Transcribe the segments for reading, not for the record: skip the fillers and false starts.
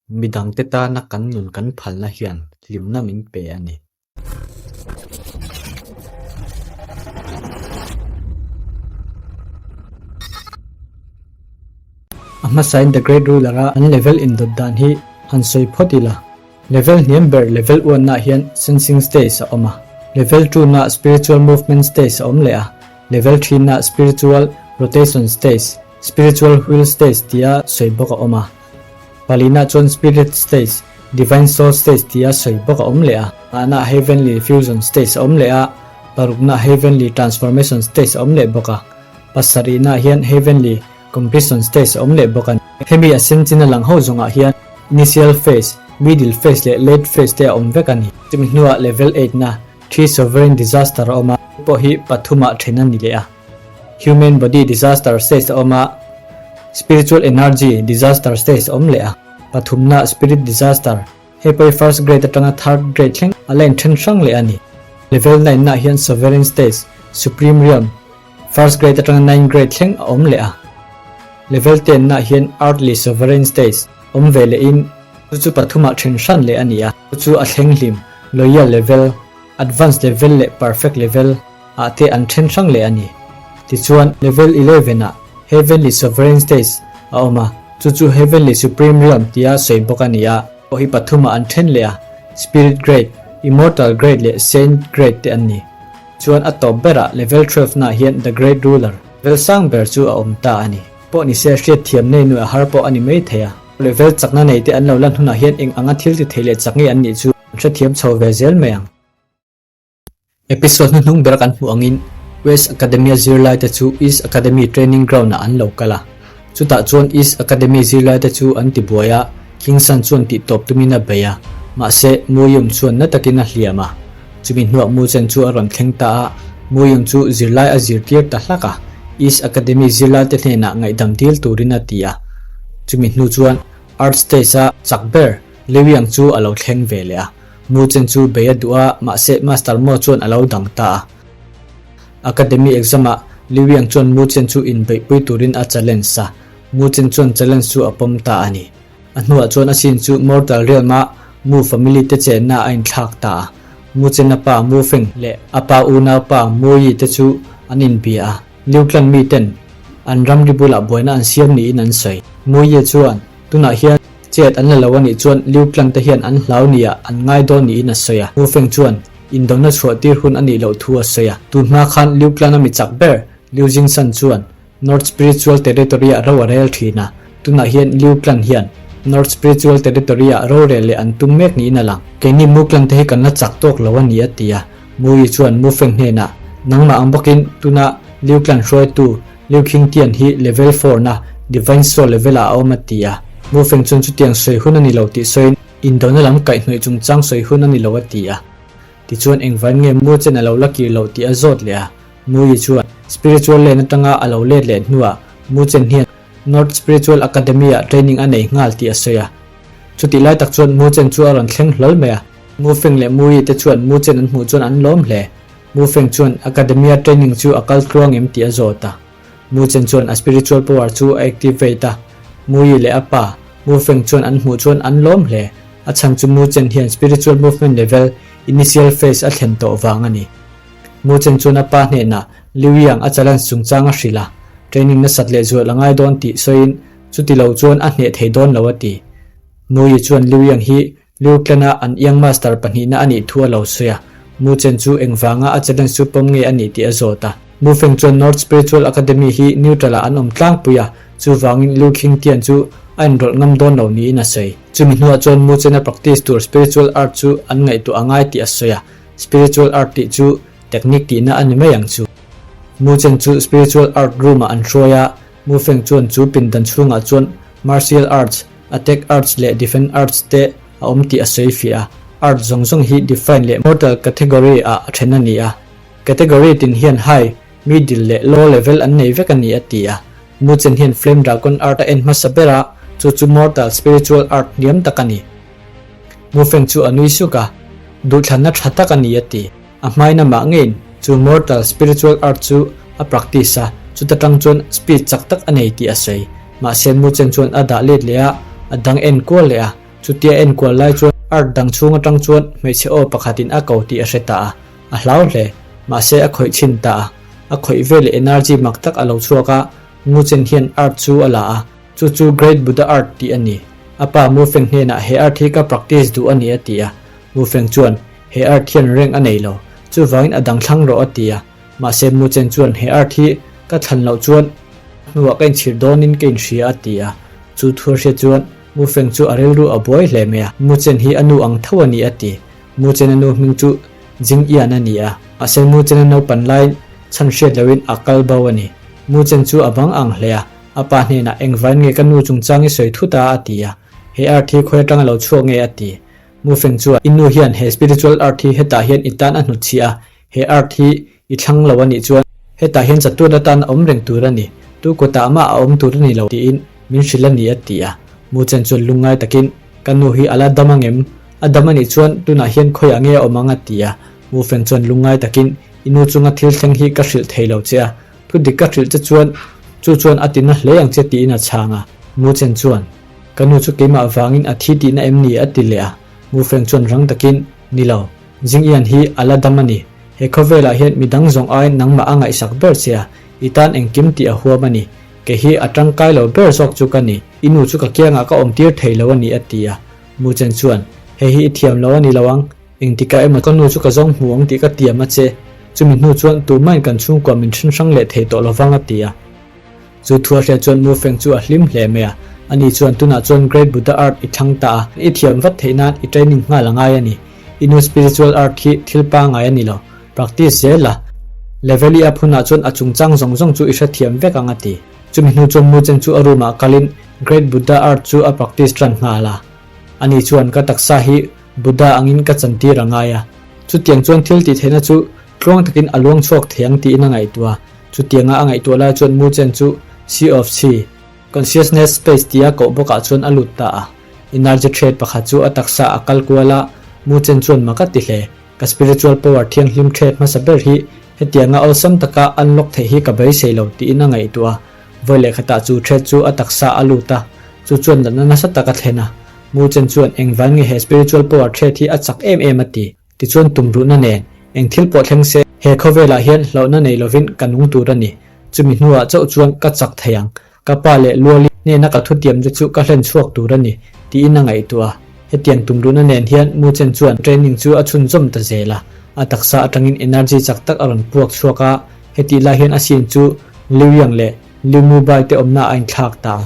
Midangte tana kan nun kan phalna hian hlimna min pe a ni. A hmasain The Great Ruler-a an level indawt dan hi han sawi phawt ila. Level hniam ber level uannaah hian Sensing Stage a awm a, level two-naah Spiritual Movement Stage a awm leh a, level three-naah Spiritual Rotation Stage, Spiritual Wheel Stage tia sawi bawk a awm a. Palina chuan Spirit Stage, Divine Soul Stage tia sawi bawk a awm leh a. Pahna Heavenly Fusion Stage a awm leh a, parukna Heavenly Transformation Stage a awm leh bawk a. Pasarihna hian Heavenly Completion Stage a awm leh bawk a ni. Hemi a sen chin a lang ho zawngah hian Initial Phase, Middle Phase leh Late Phase te a awm vek a ni. Chumi hnuah Level Eight na Three Sovereign Disaster a awm a, pawh hi pathumah then a ni leh a. Human body disaster stage a awm a, spiritual energy disaster stage a awm leh a, pathumna spirit disaster, hei pawh hi first grade atanga third grade thleng a la inthen hrang leh a ni. Level nine nah hian sovereign stage, supreme realm, first grade atanga nine grade thleng a awm leh a. Level ten nah hian earthly sovereign stage awm ve leh in chu chu pathumah then hran leh a ni a, chu chu a thleng hlim, loyal level, advanced level leh perfect level, ah te an then hrang leh a ni. Tichuan, level 11 ah Heavenly Sovereign Stage a awm a, chu chu Heavenly Supreme Realm tia sawi bawk a ni a. Pawh hi pathumah an then leh a, Spirit Grade, Immortal Grade leh Saint Grade te an ni. Chuan a tawp berah level 12 naah hian The Great Ruler, level sang ber chu a awm ta a ni. Pawh ni se hriatthiam nei nuai a har pawh a ni mai thei a. Level chakna nei te an lo lan hunah hian eng anga thil ti thei leh chak nge an nih chu an hrethiam chho ve zel mai ang. Episode hnuhnung ber kan hmuh angin West Academy-a zirlaite chu East Academy training ground-ah an lo kal a. Chutah chuan East Academy zirlaite chu an tibuai a, Kingsan chuan tihtawp tumin a bei a, mahse Muyum chuan na takin a hliam a. Chumi hnuah Muchen chu a rawn thleng ta a, Muyum chu zirlai a zirtir ta hlak a, East Academy zirlaite hnenah ngaihdam dil turin a ti a. Chumi hnu chuan Art stage-a chak ber Liuyang chu a lo thleng ve leh a. Mu chen chu bei a duh a, mahse Master Mo chuan a lo dang ta a. Academy exam-ah Liu Yang chuan Mu Chen chu inbeihpui turin a challenge a, Mu Chen chuan challenge chu a pawm ta a ni. A hnuah chuan a scene chu Mortal Realm-a Mu family te chenna a inthlak ta a. Mu Chen-a pa Mu Feng leh a pa unaupa Mu Yi te chu an inbia a, Liu Clan miten an ramri bulah buaina an siam niin an sawi. Mu Yi chuan tunah hian Chet an la lo a nih chuan Liu Clan te hian an hlau nia an ngai dawn niin a sawi a. Wu Feng chuan indona chhuah tir hun a nih loh thu a sawi a. Tun hma khan Liu Clan a mi chak ber Liu Jingshan chuan North Spiritual Territory ah ro a rel thin a. Tunah hian Liu Clan hian North Spiritual Territory ah rorel leh an tum mek niin a lang. Keini Mu Clan te hi kan la chak tawk lo a ni a ti a. Mu Yi chuan Mu Feng hnenah, Nangmah ang bawkin tuna Liu Clan hruaitu Liu Qingtian hi level four na Divine Soul level ah a awm a ti a. Mu Feng chuan chutiang sawi hun a ni lo tih sawiin indona lam kaihhnawih chungchang sawi hun a ni lo a ti a. Tichuan engvain nge Mu Chen a lo la kir loh tih a zawt leh a. Mu Yi chuan Spiritual Lane atanga a lo let leh hnuah Mu Chen hian North Spiritual Academy ah training a nei nghal tih a sawi a. Chutih lai tak chuan Mu Chen chu a rawn thleng hlawl mai a. Mu Feng leh Mu Yi te chuan Mu Chen an hmuh chuan an lawm hle. Mu Feng chuan Academia training chu a kal tluang em tih a zawt a. Mu Chen chuan a spiritual power chu a activate a. Mu Yi leh a pa, Mu Feng chuan an hmuh chuan an lawm hle. A chhan chu Mu Chen hian spiritual movement level initial phase a thlen tawh vang a ni. Mu Chen chuan a pa hnenah Liu Yang a challenge chungchang a hrilh a, training nasat leh zual a ngai dawn tih sawiin chuti lo chuan a hneh thei dawn lo a ti. Mu Yi chuan Liu Yang hi Liu Clan-a an Young Master pahnihna a nih thu a lo sawi a, Mu Chen chu engvanga a challenge chu pawm nge a nih tih a zawt a. Mu Feng chuan North Spiritual Academy hi neutral-ah an awm tlangpui a, chuvangin Liu Qingtian chu a inrawlh ngam dawn lo niin a sawi. Chumi hnuah chuan Mu Chen-a practice tur spiritual art chu an ngaihtuah a ngai tih a sawi a, spiritual art tih chu technique tihna a ni mai ang chu. Mu Chen chu spiritual art room-ah an hruai a, Mu Feng chuan chu pindan chhungah chuan martial arts, Attack Arts leh Defense Arts te a awm tih a sawi fiah a, Art zawng zawng hi Define leh Mortal category ah a then a ni a. Category tin hian High, Middle leh Low level an nei vek a ni a ti a. Mu Chen hian Flame Dragon Art a en hmasa ber a, chu chu Mortal Spiritual Art hniam tak a ni. Mu Feng chu a nui suk a, Duhthlanna tha tak a ni a ti. A hmaina mah ngeiin chu Mortal Spiritual Art chu a practice a, chuta tang chuan speed chak tak a nei tih a sawi. Mahse Mu Chen chuan a dah let leh a, a dang en kual leh a. Chutia enkual lai chuan art dang chhung atang chuan hmeichhe aw pakhatin a ko tih a hre ta a, a hlau hle. Mahse a khawih chhin ta a. A khawih veleh energy mak tak a lo chhuak a, Nguchen hian art chu a la a. Chu chu Great Buddha Art tih a ni. A pa Mu Feng hnenah he art hi ka practice duh a ni a ti a. Mu Feng chuan, He art hian rank a nei lo. Chuvangin a dang thlang rawh a ti a. Mahse Mu Chen chuan he art hi ka thlan loh chuan hnuah ka inchhir dawnin ka inhria a ti a. Chu thu a hriat chuan Mu Feng chu a rilru a buai hle mai a. Mu Chen hi a nu ang tho a ni a ti. Mu Chen a nu hming chu Jing Yan a ni a. Mahse Mu Chen a naupan laiin chhan hriat lohin a kal bo a ni. Mu Chen chu a bang ang hle a. A pa hnenah engvain nge ka nu chungchang i sawi thut a a ti a. He art hi khawi atanga lo chhuak nge a ti. Mu Feng chuan i nu hian he spiritual art hi hetah hian i tan a hnutchhiah a, He art hi i thlang lo a nih chuan hetah hian chatuan atan a awm reng tur a ni, tu kutah mah a awm tur a ni lo tiin min hrilh a ni a ti a. Mu Chen chuan lungngai takin, Ka nu hi a la dam angem? A dam a nih chuan tunah hian khawiah nge a awm ang a ti a. Mu Feng chuan lungngai takin, I nu chunga thil thleng hi ka hrilh thei lo che a, thu dik ka hrilh che chuan chu chuan a tina hle ang che tiin a chhang a. Mu Chen chuan, Ka nu chu keimah vangin a thi tihna em ni? a ti leh a. Mu Feng chuan rang takin, Ni lo. Jing Ian hi a la dam a ni. He khawvelah hian mi dang zawng aiin nangmah a ngaihsak ber che a, i tan engkim tih a huam a ni. Kei hi a tangkai lo ber zawk chu ka ni. I nu chu ka kiangah ka awm tir thei lo a ni a ti a. Mu Chen chuan, Hei hi i thiam lo a ni lo ang. Engtikah emaw ka nu chu ka zawng hmu ang tih ka tiam a che. Chumi hnu chuan tumahin kan chhungkua min then hrang leh thei tawh lovang a ti a. Chu thu a hriat chuan Mu Feng chu a hlim hle mai a. Ani chuan tunah chuan Great Buddha Art i thlang ta a, i thiam vat theih nan i training nghal a ngai a ni. I nu spiritual art hi thil pangngai a ni lo. Practice zel la. Level i up hunah chuan a chungchang zawng zawng chu i hrethiam vek ang a ti. Chumi hnu chuan Mu Chen chu a room ah kalin Great Buddha Art chu a practice tan nghal a. Ani chuan ka taksa hi Buddha angin ka chantir a ngai a. Chutiang chuan thil tih theihna chu tluang takin a luang chhuak thei ang tiin a ngaihtuah. Chutianga a ngaihtuah lai chuan Mu Chen chu Sea of Qi, Consciousness Space tia koh bawkah chuan a lut ta a. Energy thread pakhat chu a taksa a kal kual a, Mu Chen chuan mak a ti hle. Ka spiritual power thianghlim thread hmasa ber hi hetianga awlsam taka unlock theih hi ka beisei lo tiin a ngaihtuah a. Vawi leh khatah chu thread chu a taksa a lut a, chu chuan natna nasa tak a thlen a. Mu Chen chuan engvan nge he spiritual power thread hi a chak em em a ti. Tichuan tumruhna nen eng thil pawh thleng se, he khawvelah hian hlauhna nei lovin ka nung tur a ni. Chumi hnuah chauh chuan ka chak thei ang. Ka pa leh Luali hnena ka thutiam te chu ka hlen chhuak tur a ni, tiin a ngaihtuah a. Hetiang tumruhna nen hian Mu Chen chuan training chu a chhunzawm ta zel a. A taksa atangin energy chak tak a rawn puak chhuak a, hetih lai hian a scene chu Liu Yang leh Liu Mu Bai te awmna a inthlak ta.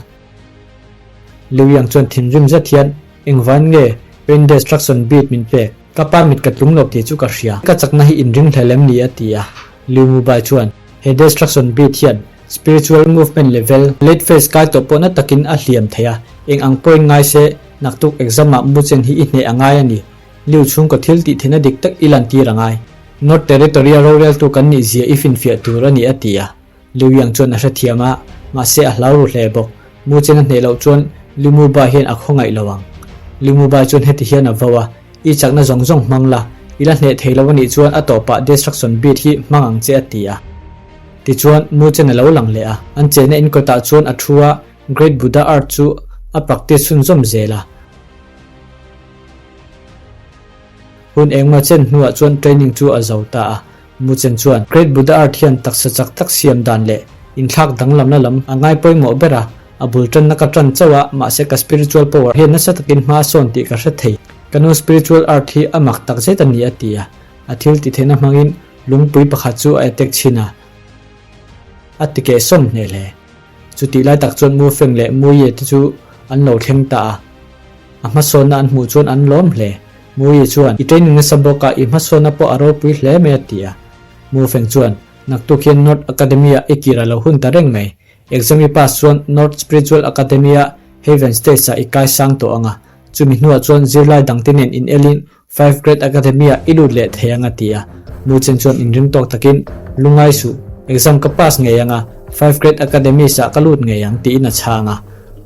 Liu Yang chuan thinrim zet hian, Engvan nge Pain Destruction beat min pek? Ka pa mit ka tlung lo tih chu ka hria. Ka chakna hi inring hlel em ni? a ti a. Liu Mu Bai chuan, He Destruction beat hian Spiritual movement level, late phase kai tawh pawh na takin a hliam thei a. Eng ang pawhin ngai se, naktuk exam ah Mu Chen hi i hneh a ngai a ni. Liu chhungkaw thil tih theihna dik tak i lantir a ngai. North Territory a roreltu kan nih zia i finfiah tur a ni a ti a. Liu Yang chuan a hrethiam a, mahse a hlau ru hle bawk. Mu Chen a hneh loh chuan Liu Mu Bai hian a khawngaih lo ang. Liu Mu Bai chuan heti hian a vo a, I chakna zawng zawng hmang la, i la hneh thei lo a nih chuan a tawpah Destruction Beat hi hmang ang che a ti a. Tichuan Mu Chen a lo lang leh a, an chenna in kawtah chuan a thu a, Great Buddha Art chu a practice chhunzawm zel a. Hun engmaw chen hnuah chuan training chu a zo ta a. Mu Chen chuan Great Buddha Art hian taksa chak tak siam dan leh inthlak danglamna lam a ngai pawimawh ber a, a bul tanna ka tan chauh a, mahse ka spiritual power hian nasa takin hma a sawn tih ka hre thei. Ka nu spiritual art hi a mak tak zet a ni a ti a, a thil ti theihna hmangin lungpui pakhat chu a attack chhin a, a ti keh sawm hneh hle. Chutih lai tak chuan Mu Feng leh Mu Ye te chu an lo thleng ta a, a hmasawnna an hmuh chuan an lawm hle. Mu Ye chuan, I training nasa bawk a, i hmasawnna pawh a ropui hle mai a ti a. Mu Feng chuan, Naktuk hian North Academy-ah i kir a lo hun ta reng mai. Exam i pass chuan North Spiritual Academy-a Haven Stage-ah i kai sang tawh ang a, chumi hnuah chuan zirlai dangte nen inelin Five Great Academy-ah i lut leh thei ang a ti a. Mu Chen chuan inring tawk takin, Lungngai suh, exam ka pass ngei ang a, Five Great Academies-ah ka lut ngei ang tiin a chhang a.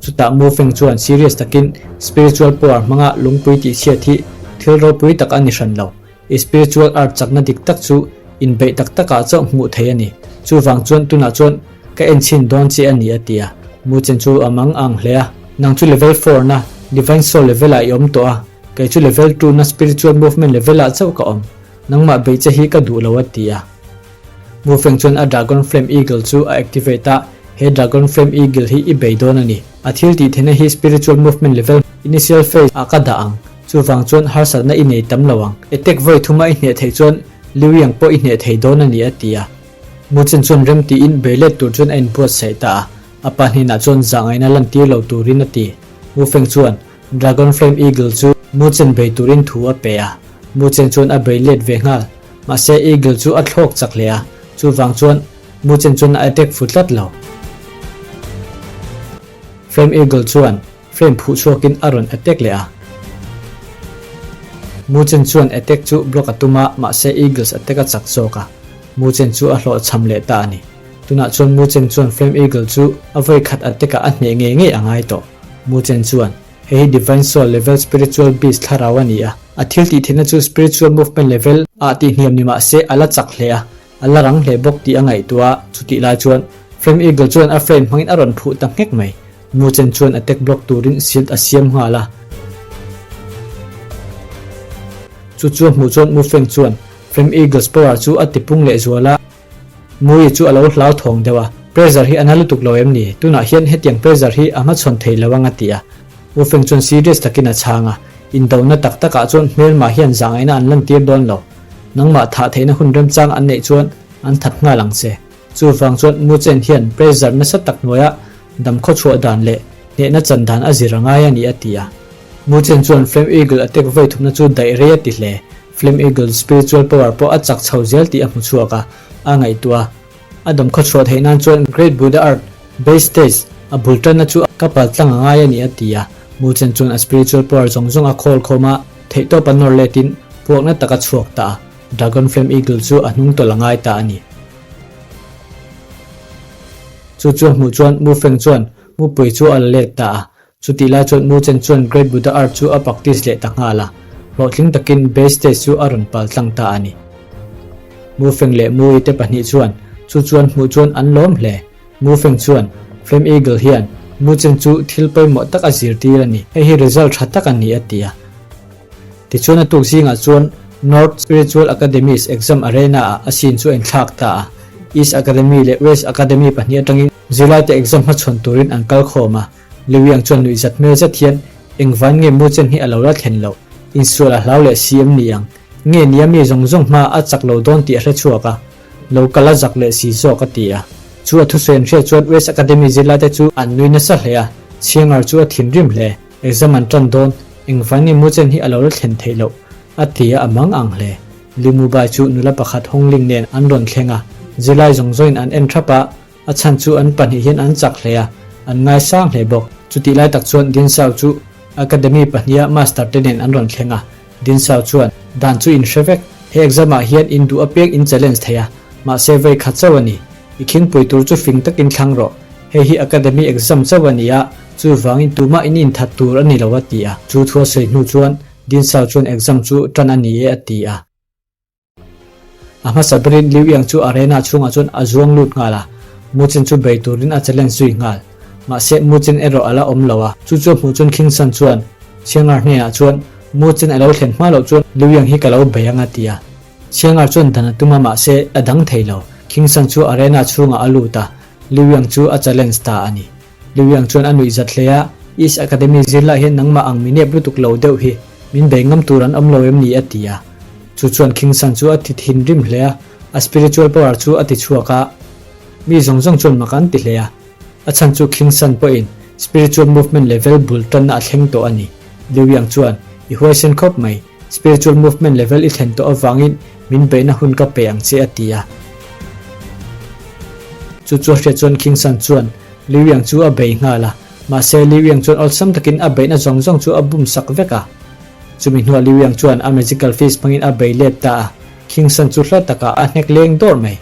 Chutah Mu Feng chuan serious takin, Spiritual power hmanga lungpui tihchhiat hi thil ropui tak a ni hran lo. I spiritual art chakna dik tak chu inbeih tak takah chauh hmuh theih a ni. Chuvang chuan tunah chuan ka en chhin dawn che a ni a ti a. Mu Chen chu a mang ang hle a. Nang chu level four na. Divine Soul level ah i awm tawh a, kei chu level two na Spiritual Movement level ah chauh ka awm. Nangmah beih che hi ka duh lo a ti a. Mu Feng chuan a Dragon Flame Eagle chu a activate a, He Dragon Flame Eagle hi i bei dawn a ni. A thil tih theihna hi Spiritual Movement level Initial Phase ah ka dah ang. Chuvang chuan harsatna i nei tam lo ang. Attack vawi thuma i hneh theih chuan Liu Yang pawh i hneh thei dawn a ni a ti a. Mu Chen chuan rem tiin bei let tur chuan a inbuatsaih ta a. A pa hnenah chuan zahngaihna lantir lo turin a ti. Mu Feng chuan Dragon Flame Eagle chu Mu Chen bei turin thu a pe a. Mu Chen chuan a bei let ve nghal. Mahse Eagle chu a thlawk chak hle a, chuvang chuan Mu Chen chuan a attack fu tlat lo. Flame Eagle chuan flame phuh chhuakin a rawn attack leh a. Mu Chen chuan attack chu block a tum a, mahse Eagles attack a chak zawk a. Mu Chen chu a hlawhchham leh ta a ni. Tunah chuan Mu Chen chuan Flame Eagle chu a vawi khat attack ah a hneh ngei ngei a ngai tawh. Mu Chen chuan, Hei hi Divine Soul level Spiritual Beast thlarau a ni a. A thil tih theihna chu Spiritual Movement level ah tih hniam ni mah se a la chak hle a, a la rang hle bawk tih a ngaihtuah a. Chutih lai chuan Flame Eagle chuan a frame hmangin a rawn phuh ta nghek mai. Mu Chen chuan attack block turin shield a siam nghal a. Chu chu a hmuh chuan Mu Feng chuan Flame Eagle's power chu a tipung leh zual a. Mui chu a lo hlauthawng deuh a, Pressure hi a na lutuk lo em ni? Tunah hian hetiang pressure hi a hmachhawn thei lo ang a ti a. U Feng chuan serious takin a chhang a, Indona tak takah chuan hmelmah hian zahngaihna an lantir dawn lo. Nangmah thah theihna hun remchang an neih chuan an that nghal ang che. Chuvang chuan Mu Chen hian pressure nasa tak hnuaia dam khawchhuah dan leh hnehna chan dan a zir a ngai a ni a ti a. Mu Chen chuan Flame Eagle attack vawi thumna chu daih rei a ti hle. Flame Eagle spiritual power pawh a chak chho zel tih a hmu chhuak a, a ngaihtuah a. A dawm khaw chhuah theih nan chuan Great Buddha Earth Base Stage a bul tanna chu ka pal tlang a ngai a ni a ti a. Mu Chen chuan a spiritual power zawng zawng a khawl khawm a, theihtawp a nawr letin puakna tak a chhuak ta a. Dragon Flame Eagle chu a hnung tawlh a ngai ta a ni. Chu chu a hmuh chuan Mu Feng chuan mupui chu a la let ta a. Chutih lai chuan Mu Chen chuan Great Buddha Art chu a practice leh ta nghal a, hlawhtling takin base stage chu a rawn pal tlang ta a ni. Mu Feng leh Mu Yi te pahnih chuan chu chuan hmuh chuan an lawm hle. Mu Feng chuan, Flame Eagle hian Mu Chen chu thil pawimawh tak a zirtir a ni, hei hi result tha tak a ni a ti a. Tichuan a tuk zingah chuan North Spiritual Academy's exam arena-ah a scene chu a inthlak ta a. East Academy leh West Academy pahnih atangin zirlaite exam hmachhawn turin an kal khawm a. Liuyang chuan nuihzat hmel zet hian, Engvan nge Mu Chen hi a lo la thlen loh? Insual a hlau leh si em ni ang? Nge nia mi zawng zawng hma a chak lo dawn tih a hre chhuak a, lo kal a zak leh si zawk a ti a. Chu a thusawi an hriat chuan West Academy zirlaite chu an nui nasa hle a, Chhiangar chu a thinrim hle. Exam an tan dawn, engvan nge Mu Chen hi a lo la thlen theih loh? a ti a, a mang ang hle. Liu Mubai chu nula pakhat Hongling nen an rawn thleng a, zirlai zawng zawngin an en thap a, A chhan chu an pahnih hian an chak hle a, an ngaisang hle bawk. Chutih lai tak chuan Dinsau chu Academy pahniha master te nen an rawn thleng a. Dinsau chuan, Dan chu in hre vek, he exam ah hian in duh apiang in challenge thei a, mahse vei khat chauh a ni. I khingpui tur chu fing takin thlang rawh. Hei hi Academy exam chauh a ni a, chuvangin tumah in inthat tur a ni lo a ti a. Chu thu a sawi hnu chuan Dinsau chuan exam chu tan a ni e a ti a. A hmasa berin Liu Yang chu arena chhungah chuan a zuang lut nghal a, Mu Chen chu bei turin a challenge zui nghal. Mahse, Mu Chen erawh a la awm lo a, chu chu a hmuh chuan King San chuan Chiangar hnenah chuan Mu Chen a lo thlen hma loh chuan Liu Yang hi ka lo bei ang a ti a. Chiangar chuan dan a tum a mahse a dang thei lo. King San chu arena chhungah a lut a, Liu Yang chu a challenge ta a ni. Liu Yang chuan a nuih zat hle a, East Academy zirlai hian nangmah ang mi nep lutuk lo deuh hi min bei ngam tur an awm lo em ni a ti a. Chu chuan King San chu a ti thinrim hle a, a spiritual power chu a ti chhuak a. Mi zawng zawng chuan mak an ti hle a. A chhan chu King San pawhin spiritual movement level bul tanna a thleng tawh a ni. Liu Yang chuan, I huaisen khawp mai. Spiritual movement level i thlen tawh avangin min beihna hun ka pe ang che a ti a. Chu chu a hriat chuan King San chuan Liu Yang chu a bei nghal a, mahse Liu Yang chuan awlsam takin a beihna zawng zawng chu a bum sak vek a. Chumi hnuah Liu Yang chuan a magical fist hmangin a bei let ta a, King San chu hla takah a hnek leng dawr mai.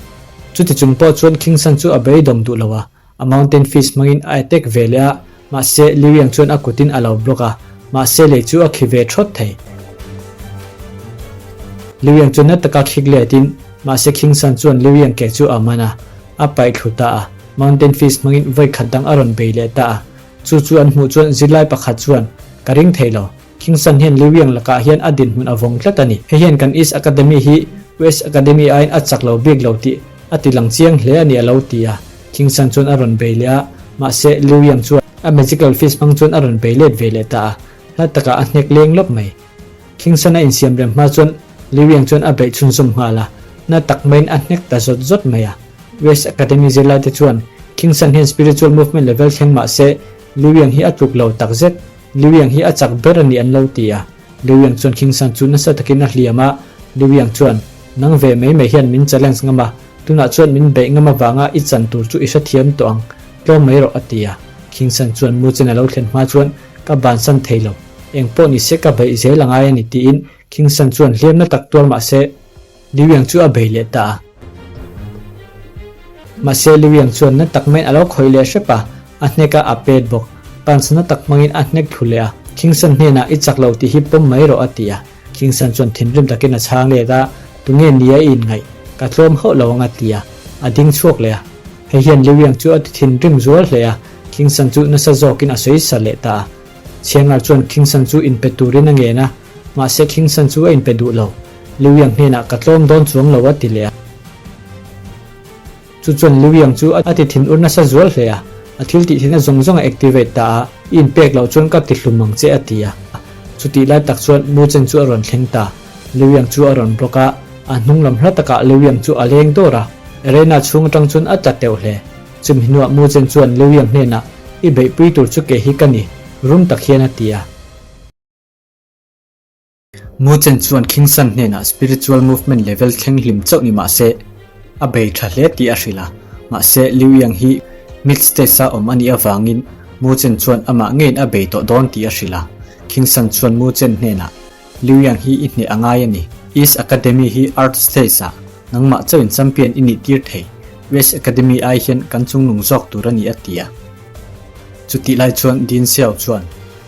Chuti chung pawh chuan King San chu a beidawm duh lo a, A mountain fist hmangin a attack ve leh a, mahse Liu Yang chuan a kutin a lo block a, mahse lei chu a khi ve thawt thei. Liu Yang chuan na taka khik letin, mahse King San chuan Liu Yang ke chu a man a, a paih thlu ta a, mountain fist hmangin vawi khat dang a rawn bei leh ta a. Chu chu an hmuh chuan zirlai pakhat chuan. Ka ring thei lo. Kingson hian Liu Yang lakah hian a dinhmun a vawng tlat a ni. Hei hian kan East Academy hi West Academy aiin a chak lo bik lo tih a ti lang chiang hle a ni a lo ti a. Kingson chuan a rawn bei leh a, mahse Liu Yang chuan a magical fist hmang chuan a rawn bei let ve leh ta a, hla takah a hnek leng lawp mai. Kingson a insiam rem hma chuan Liu Yang chuan a beih chhunzawm nghal a, na tak maiin a hnek ta zawt zawt mai a. West Academy zirlaite chuan Kingson hian spiritual movement level thleng mahse Liu Yang hi a tluk lo takzet. Liu Yang hi a chak ber a ni an lo ti a. Liu Yang chuan Kingsan chu nasa takin a hliam a, Liu Yang chuan, Nang ve mai mai hian min challenge ngam a, tunah chuan min beih ngam avanga i chan tur chu i hrethiam tawh ang, tlawm mai rawh a ti a. Kingsan chuan Mu Chen a lo thlen hma chuan, Ka bansan thei lo, eng pawh ni se ka beih zel a ngai a ni tiin Kingsan chuan hliamna tak tuar mah se, Liu Yang chu a bei leh ta a. Mahse Liu Yang chuan na tak maiin a lo khawih leh hrep a, a hnek a, a pet bawk. Punch na tak hmangin a hnek thlu leh a. Kingson hnenah i chak lo tih hi pawm mai rawh a ti a. Kingson chuan thinrim takin a chhang let a, Tunge nia i inngaih? Ka tlawm hauh lo ang a ti a. A ding chhuak leh a. Hei hian Liu Yang chu a ti thinrim zual hle a, Kingson chu nasa zawkin a sawi sa leh ta a. Chhiangar chuan Kingson chu inpe turin a ngen a, mahse Kingson chu a inpe duh lo. Liu Yang hnenah ka tlawm dawn chuang lo a ti leh a. Chu chuan Liu Yang chu a ti thinur nasa zual hle a, a thil tih theihna zawng zawng a activate ta a, i inpek loh chuan ka ti hlum ang che a ti a. Chutih lai tak chuan Mu Chen chu a rawn thleng ta. Liu Yang chu a rawn block a, a hnung lam hla takah Liu Yang chu a leng dawr a, arena chhung atang chuan a tla teuh hle. Chumi hnuah Mu Chen chuan Liu Yang hnenah, I beihpui tur chu ke hi ka ni, rum tak hian a ti a. Mu Chen chuan Khingsan hnenah spiritual movement level thleng hlim chauh ni mah se, a bei tha hle tih a hrilh a. Mahse, Liu Yang hi mid stage-a awm a nih avangin Mu Chen chuan amah ngeiin a bei tawh dawn tih a hrilh a. Khingsan chuan Mu Chen hnenah, Liu Yang hi i hneh a ngai a ni. East Academy hi Earth stage-ah nangmah chauhin champion i nih tir thei. West Academy ai hian kan chungnung zawk tur a ni a ti a. Chutih lai chuan Dean Xiao chuan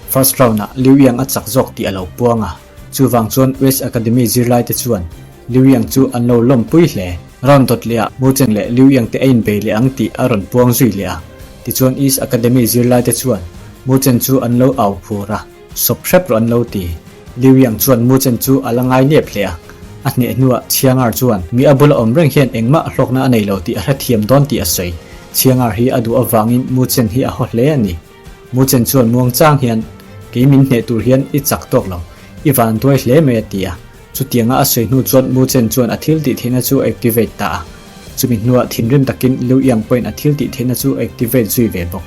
First round-ah Liu Yang a chak zawk tih a lo puang a, chuvang chuan West Academy zirlaite chuan Liu Yang chu an lo lawmpui hle. Round dawt lehah Mu Cheng leh Liu Yang te a inbei leh ang tih a rawn puang zui leh a, tichuan East Academy zirlaite chuan Mu Chen chu an lo au phur a, sawp hrep rawh an lo ti. Liu Yang chuan Mu Chen chu a la ngai nep hle a, a hneh hnuah Chiangar chuan mi a bula awm reng hian engmah hlawkna a nei lo tih a hrethiam dawn tih a sawi. Chiangar hi a duh avangin Mu Chen hi a haw hle a ni. Mu Chen chuan muangchang hian, Kei min hneh tur hian i chak tawk lo, i van duai hle mai a ti a. Chutianga a sawi hnu chuan Mu Chen chuan a thil tih theihna chu a activate ta a. Chumi hnuah thinrim takin Liu Yang pawhin a thil tih theihna chu a activate zui ve bawk.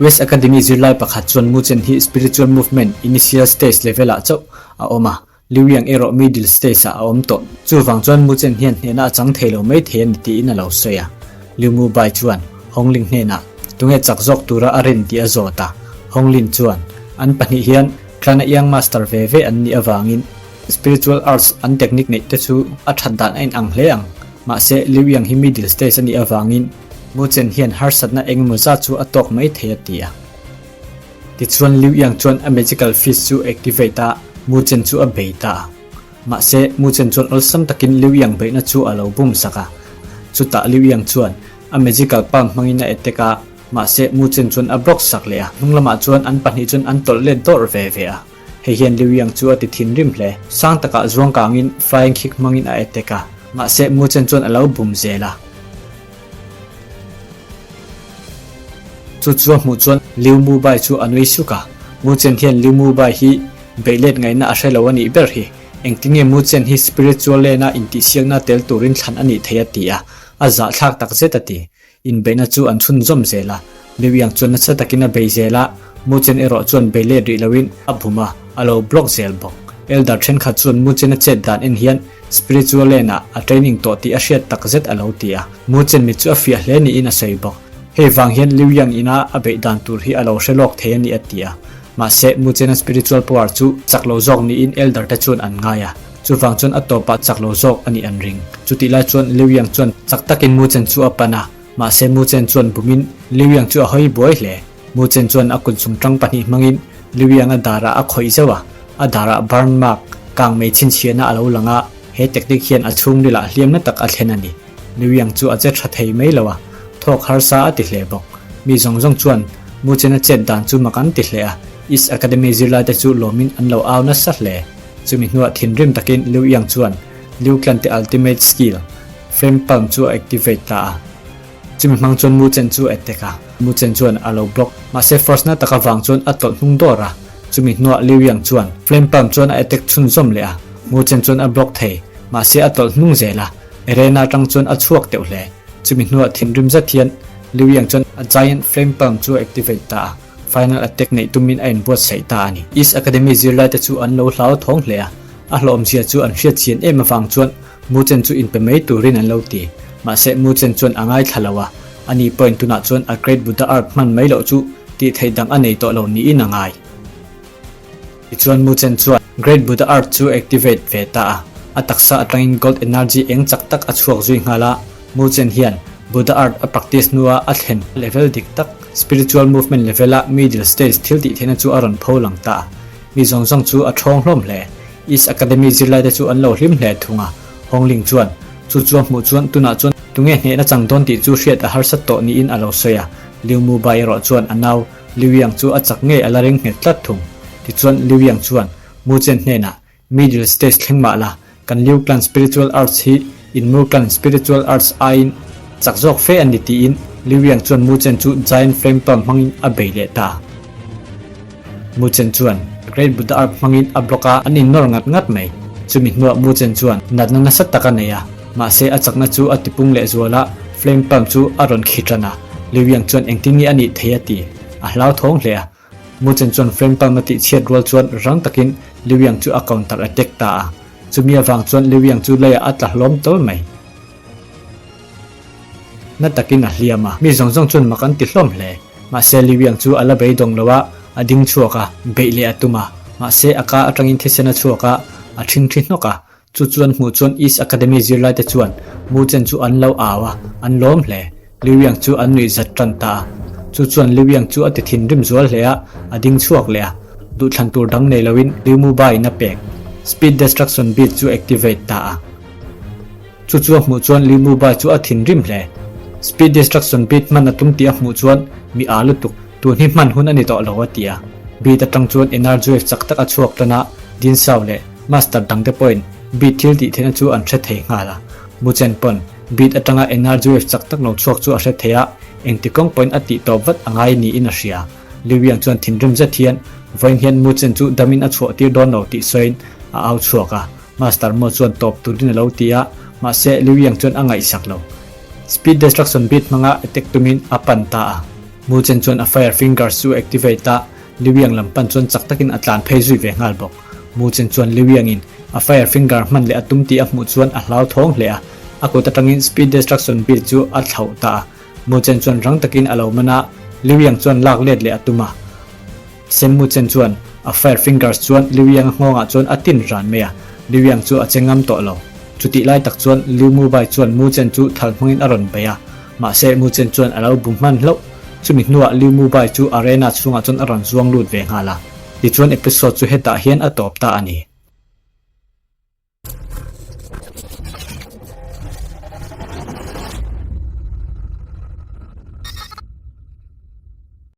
West Academy zirlai pakhat chuan Mu Chen hi spiritual movement initial stage level ah chauh a awm a, Liu Yang erawh middle stage ah a awm tawh. Chuvang chuan Mu Chen hian hnehna a chang thei lo mai thei a ni tiin a lo sawi a. Liu Mu Bai chuan Hong Ling hnenah tunge chak zawk tura a rin tih a zawt a. Hong Lin chuan an pahnih hian Tlana Yang master ve ve an nih avangin spiritual arts an technique neih te chu a that dan a inang hle ang. Mahse Liu Yang hi middle stage a nih avangin Mu Chen hian harsatna engemaw zat chu a tawk mai thei a ti a. Tichuan Liu Yang chuan a magical fist chu activate a, Mu Chen chu a bei ta a. Mahse, Mu Chen chuan awlsam takin Liu Yang beihna chu a lo bum sak a. Chutah Liu Yang chuan a magical palm hmangin a attack a, mahse Mu Chen chuan a block sak leh a. Hnung lamah chuan an pahnih chuan an tawlh let dawrh ve ve a. Hei hian Liu Yang chu a ti thinrim hle. Sang takah zuang kangin flying kick hmangin a attack a, mahse Mu Chen chuan a lo bum zel a. Chu chu a hmuh chuan Liu Mu Bai chu a nui suk a, Mu Chen hian Liu Mu Bai hi beih let ngaihna a hre lo a nih ber hi. Engtinge Mu Chen hi spiritual lane-a intihsiakna tel turin thlan a nih thei a ti a, a zahthlak tak zet a ti. Inbeihna chu an chhunzawm zel a, Liu Yang chuan nasa takin a bei zel a, Mu Chen erawh chuan bei let rih loin a bum a, a lo block zel bawk. Elder thenkhat chuan Mu Chen a chet dan en hian spiritual lane ah a training tawh tih a hriat tak zet a lo ti a, Mu Chen mit chu a fiah hle niin a sawi bawk. Hei vang hian Liu Yang ina a beih dan tur hi a lo hre lawk thei a ni a ti a. Mahse, Mu Chen-a spiritual power chu chak lo zawk niin elder te chuan an ngai a, chuvang chuan a tawpah chak lo zawk a nih an ring. Chutih lai chuan Liu Yang chuan chak takin Mu Chen chu a pan a, mahse Mu Chen chuan bumin Liu Yang chu a hawi buai hle. Mu Chen chuan a kut zungtang pahnih hmangin Liu Yang-a darah a khawih zeuh a, a darah burn mark, kang mei chhinchhiahna a lo lang a, he technique hian a chhungrilah hliamna tak a thlen a ni. Liu Yang chu a che tha thei mai lo a, thawk harsa a ti hle bawk. Mi zawng zawng chuan. Mu Chen-a chet dan chu mak an ti hle a, East Academy zirlaite chu lawmin an lo au nasa hle. Chumi hnuah thinrim takin Liu Yang chuan Liu Clan te ultimate skill, Flame Palm chu a activate ta a. Chumi hmang chuan Mu Chen chu a attack a, Mu Chen chuan a lo block. Mahse force na tak avang chuan a tawlh hnung dawr a. Chumi hnuah Liu Yang chuan Flame Palm chuan a attack chhunzawm leh a, Mu Chen chuan a block thei, mahse a tawlh hnung zel a. Arena atang chuan a chhuak teuh hle. Chumi hnuah thinrim zet hian Liu Yang chuan a Giant Flame Palm chu a activate ta a, final attack neih tumin a inbuatsaih ta a ni. East Academy zirlaite chu an lo hlau thawng hle a, a hlawhawmzia chu an hriat chian em avang chuan Mu Chen chu inpe mai turin an lo ti. Mahse Mu Chen chuan a ngaithla lo a, ani pawhin tunah chuan a Great Buddha Art hman mai loh chu tih theih dang a nei tawh lo niin a ngai. Tichuan Mu Chen chuan Great Buddha Art chu activate ve ta a, a taksa atangin gold energy eng chak tak a chhuak zui nghal a, Mu Chen hian Buddha Art a practice hnua a thlen level dik tak, spiritual movement level a middle stage thil tih theihna chu a rawn pho lang ta a, mi zawng zawng chu a thawng hlawm hle. East Academy zirlaite chu an lo hlim hle thung a, Hong Ling chuan chu chu a hmuh chuan tunah chuan tunge hnehna chang dawn tih chu hriat a harsat tawh niin a lo sawi a, Liu Mu Bai erawh chuan a nau Liu Yang chu a chak ngei a la ring nghet tlat thung. Tichuan Liu Yang chuan Mu Chen hnenah, Middle stage thleng mah la, kan Liu Clan Spiritual Arts hi in Mu Clan Spiritual Arts aiin chak zawk fe a ni tiin Liu Yang chuan Mu Chen chu Giant Flame Palm hmangin a bei leh ta. Mu Chen chuan Great Buddha Art hmangin a block a, an innawr ngat ngat mai. Chumi hnuah Mu Chen chuan natna nasa tak a nei a, mahse a chakna chu a tipung leh zual a, Flame Palm chu a rawn khi tan a. Liu Yang chuan engtin nge a nih thei a ti? A hlauthawng hle a. Mu Chen chuan Flame Palm a tih chhiat rual chuan rang takin Liu Yang chu a counter attack ta a. Chumi avang chuan Liu Yang chu leiah a tla hlawm tawl mai. Na takin a hliam a, mi zawng zawng chuan mak an ti hlawm hle. Mahse Liu Yang chu a la beidawng lo a, a ding chhuak a, beih leh a tum a. Mahse a ka atangin thisen a chhuak a, a thingthi hnawk a. Chu chuan hmuh chuan East Academy zirlaite chuan Mu Chen chu an lo au a, an lawm hle. Liu Yang chu an nuih zat tan ta a. Chu chuan Liu Yang chu a ti thinrim zual hle a, a ding chhuak leh a. Duhthlan tur dang nei loin Liu Mu Ba in a pek. Speed Destruction Beat chu activate ta a. Chu chu a hmuh chuan Liu Mu Bai chu a thinrim hle. Speed Destruction Beat hman a tum tih a hmuh chuan mi aa lutuk, tun hi hman hun a ni tawh lo a ti a. Beat atang chuan energy wave chak tak a chhuak tan a, Din Sao leh Master dangte pawhin Beat thil tih theihna chu an hre thei nghal a. Mu Chen pawn Beat atanga energy wave chak tak lo chhuak chu a hre thei a, engti kawng pawhin a tih tawp vat a ngai niin a hria. Liu Yang chuan thinrim zet hian vawiin hian Mu Chen chu damin a chhuah tir dawn lo tih sawiin a au chhuak a. Master Mo chuan tawp turin a lo ti a, mahse Liu Yang chuan a ngaihsak lo. Speed Destruction Beat hmanga attack tumin a pan ta a. Mu Chen chuan a Fire Fingers chu a activate a, Liu Yang lam pan chuan chak takin a tlan phei zui ve nghal bawk. Mu Chen chuan Liu Yang-in a Fire Finger hman leh a tum tih a hmuh chuan a hlauthawng hle a, a kut atangin Speed Destruction Beat chu a thlauh ta a. Mu Chen chuan rang takin a lo man a, Liu Yang chuan lak let leh a tum a. Sem Mu Chen chuan a Fire Fingers chuan Liu Yang-a nghawngah chuan a tin ran mai a, Liu Yang chu a che ngam tawh lo. Chutih lai tak chuan Liu Mu Bai chuan Mu Chen chu thal hmangin a rawn bei a, mahse Mu Chen chuan a lo bu hman hlauh. Chumi hnuah Liu Mu Bai chu arena chhungah chuan a rawn zuang lut ve nghal a. Tichuan episode chu hetah hian a tawp ta a ni.